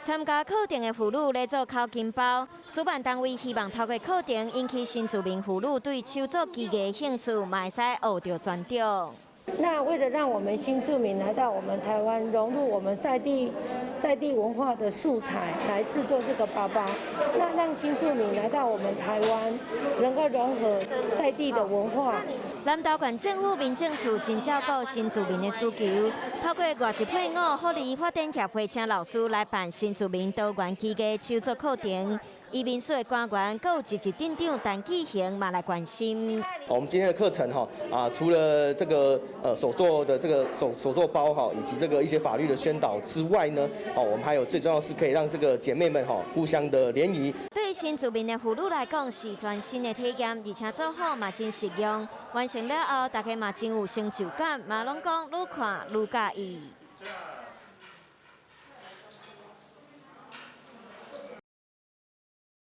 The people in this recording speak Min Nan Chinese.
參加課程的婦女咧做口琴包，主辦單位希望透過課程引起新住民婦女對手作技藝興趣，嘛會使學著專長。那為了讓我們新住民來到我們台灣，融入我們在地文化的素材來製作這個包包，那讓新住民來到我們台灣，能夠融合在地的文化。南投縣政府民政處真照顧新住民的需求，透過外籍配偶福利發展協會請老師來辦新住民多元技藝手作課程。移民署的官員，閣有一級鎮長陳繼恆嘛來關心。我們今天的課程哈啊，除了這個手作的這個手作包哈，以及這個一些法律的宣導之外呢，哦，我們還有最重要是可以讓這個姐妹們哈互相的聯誼。對新住民的婦女來講是全新的體驗，而且做好嘛真實用。完成了後，大家嘛真有成就感，嘛攏講愈看愈佮意。